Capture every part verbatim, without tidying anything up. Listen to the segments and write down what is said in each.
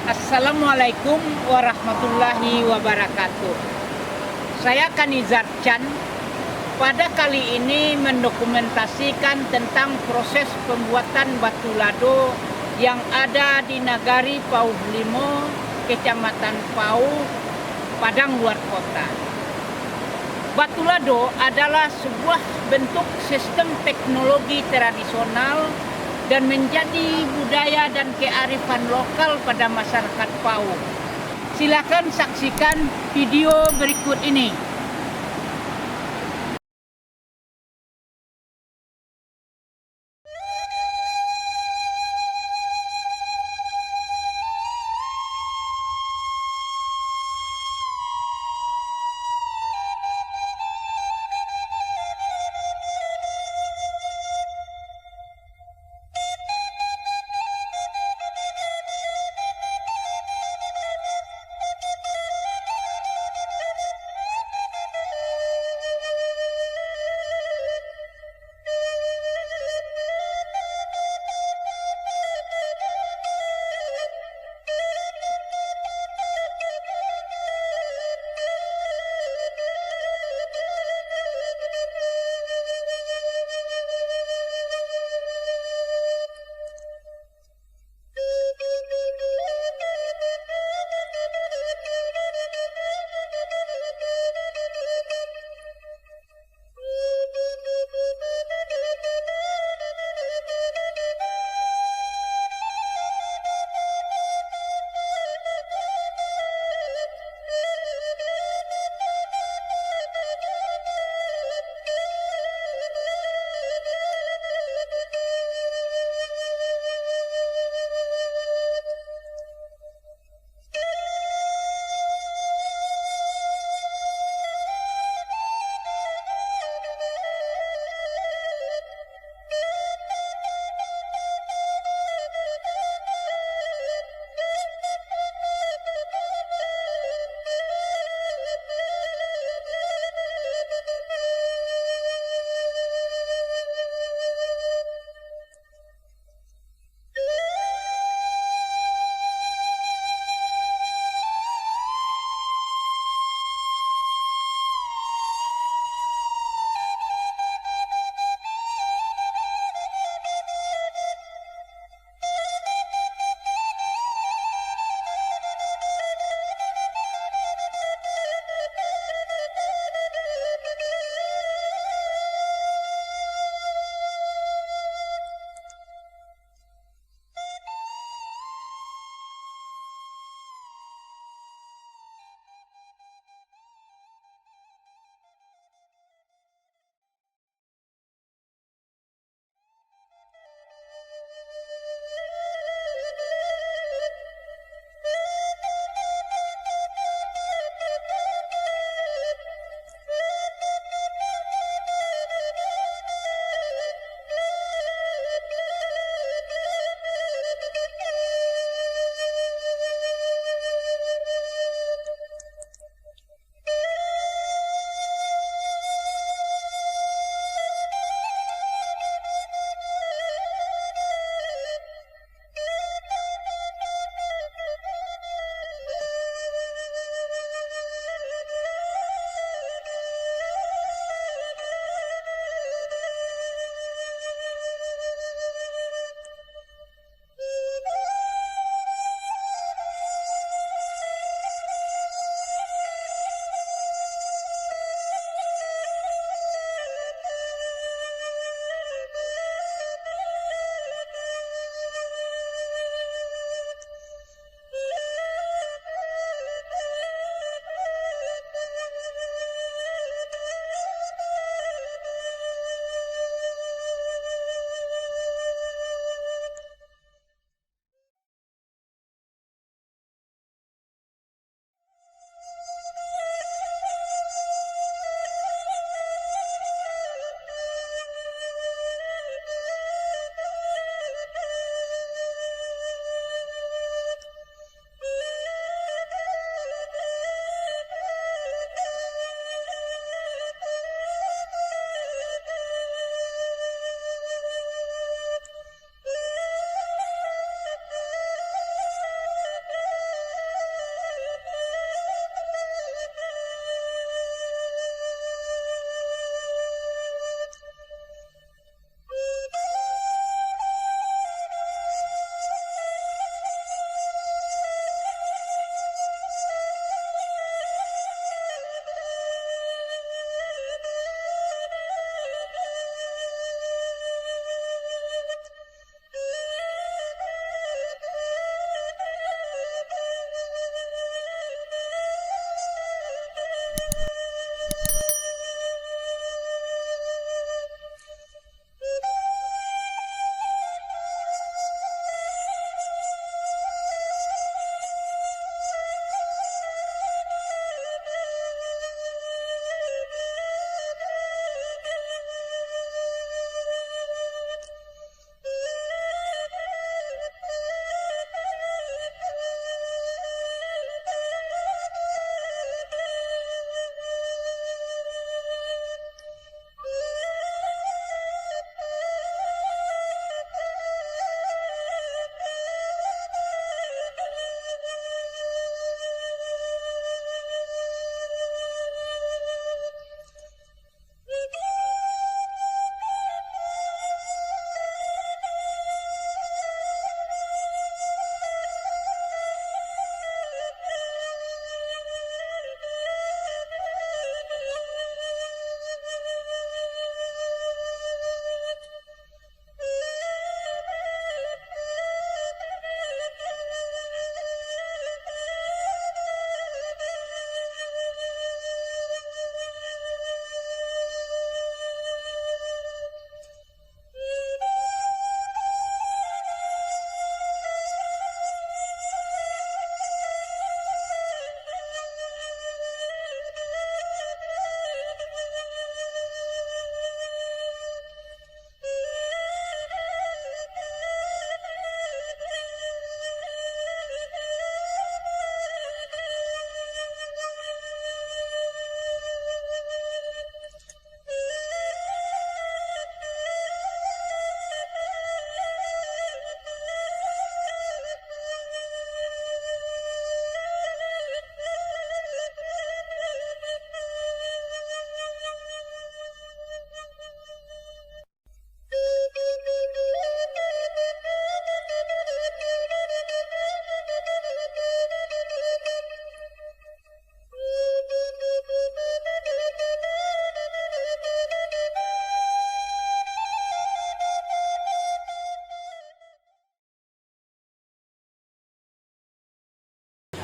Assalamualaikum warahmatullahi wabarakatuh. Saya Kanizar Chan. Pada kali ini mendokumentasikan tentang proses pembuatan batu lado yang ada di Nagari Pauh Limo, Kecamatan Pauh, Padang Luar Kota. Batu lado adalah sebuah bentuk sistem teknologi tradisional dan menjadi budaya dan kearifan lokal pada masyarakat Pauh. Silakan saksikan video berikut ini.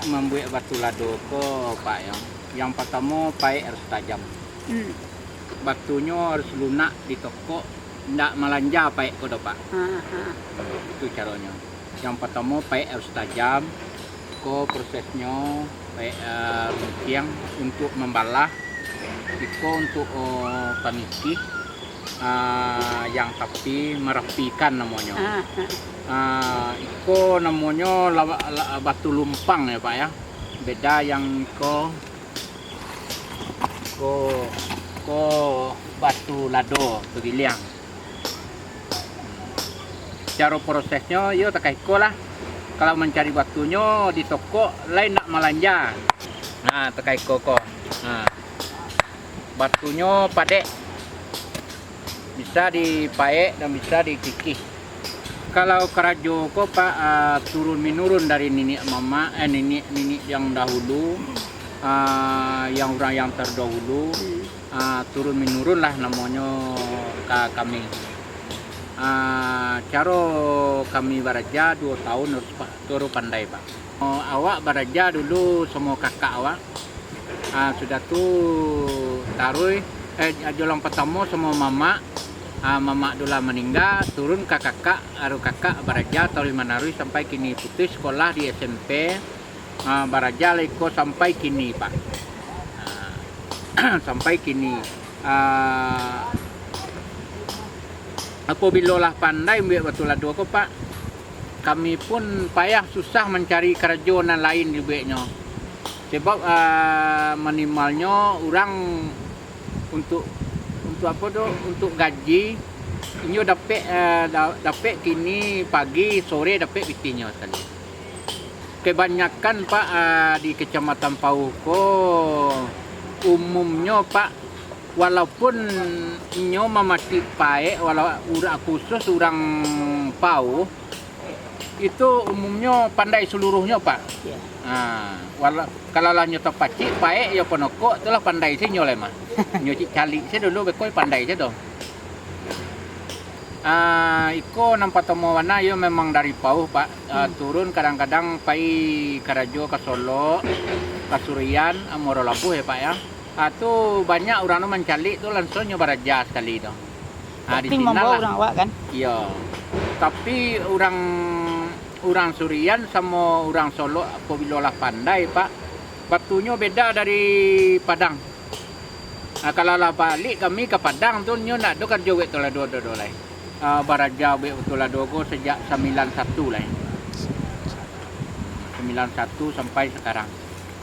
mambuek batu lado ko, Pak, yo, yang partamo paek harus tajam. Hmm. Batunyo harus lunak ditokok, ndak malanja paek ko doh, Pak. Ha, ha. Itu caronyo. Yang partamo paek harus tajam. Ko prosesnyo, paek, eh, runtiang untuk mambalah. Iko untuk, oh, pangikih, ah, yang tapi marapikan namonyo. Ah, ah. Ah, iko namonyo lawa-, la-, batu lumpang yo, Pak, yo. Beda yang iko, ko, ko batu lado, tu giliang. Caro prosesnyo, iyo takah iko lah. Kalau mancari batunyo ditokok, lai ndak malanja. Nah, takah iko ko. Nah. Batunyo padek, bisa dipaek dan bisa dikikih. Kalau karajo ko, Pak, ah, turun minurun dari niniak mamak, eh, niniak, niniak yang dahulu, ah, yang urang yang tardahulu, ah, turun minurun lah namonyo ka kami. Ah, caro kami baraja duo taun baru pa-, baru pandai, Pak. Oh, awak baraja dulu samo kakak awak. Ah, sudah tu taruih, eh, jolang partamo samo mamak. Ah, mamak tu lah maningga, turun ka kakak, baru kakak baraja taruih manaruih sampai kini, putuih sekolah di S M P, ah, baraja lah iko sampai kini, Pak. Ah, sampai kini. Ah, apabilo lah pandai mambuek batu lado ko, Pak, kami pun payah susah mancari karajo nan lain dibueknyo. Sebab, ah, minimalnyo urang untuk, untuk apo tu, untuk gaji, inyo dapek, ah, da-, dapek kini pagi, sore dapek pitihnyo sakali. Kebanyakan, Pak, ah, di Kecamatan Pauh ko, umumnyo, Pak, walaupun inyo mamacik paek, walau urang khusus urang Pauh, itu umumnyo pandai saluruahnyo, Pak. Ya. Ha, wala-, kalau lah nyo tapacik paek, yo panokok, tu lah pandai se inyo lai mah. Nyo cik caliak se dulu, beko pandai se tu. Ah, iko nan partamo bana, iyo memang dari Pauh, Pak. Ah, hmm, turun kadang-kadang pai karajo ka Solok, ka Surian, ah, Muaro Labuah yo, Pak, yo. Ah, tu banyak urang tu mancaliak tu, langsuang nyo baraja sakali tu. Ah, di sinan lah. Tapi mambawa urang awak, kan? Iyo. Tapi urang, urang Surian samo urang Solok, apabilo lah pandai, Pak, batunyo beda dari Padang. Ah, kalau lah baliak kami ka Padang tu, nyo ndak ado karajo buek batu lado doh lai. Ah, baraja buek batu lado ko sajak sambilan satu lai. Sambilan satu sampai sakarang.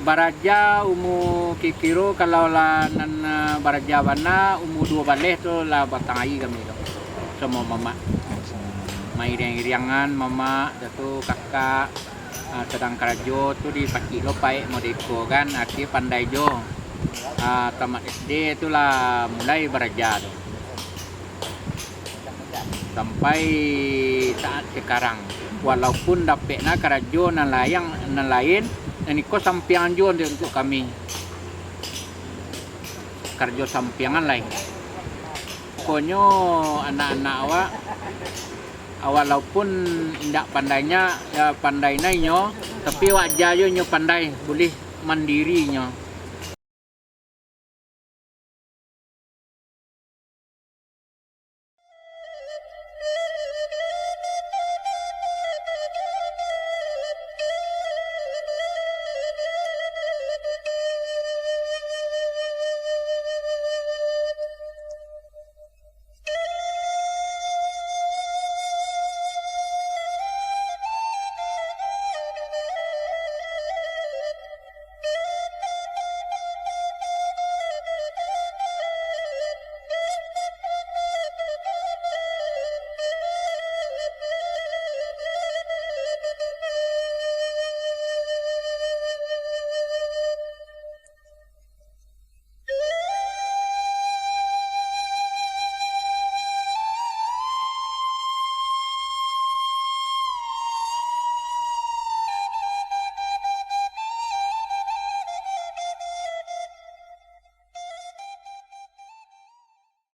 Baraja umua kiro-kiro kalau lah nan, ah, baraja bana, umua duo baleh tu lah batang aia kami tu. Samo mamak. Mairiang-iriangan mamak, dah tu kakak. Ah, sadang karajo tu dipacik lo paek model iko kan, akhia pandai jo. Ah, tamat S D tu lah mulai baraja tu. Sampai saat sakarang. Walaupun dapek na karajo nan layang, nan lain, nan iko sampiang jo untuk, untuk kami. Karajo sampiangan lai. Pokonyo anak-anak awak, walaupun indak pandainyo, yo, pandai na inyo, tapi wajar jo inyo pandai, buliah mandiri inyo.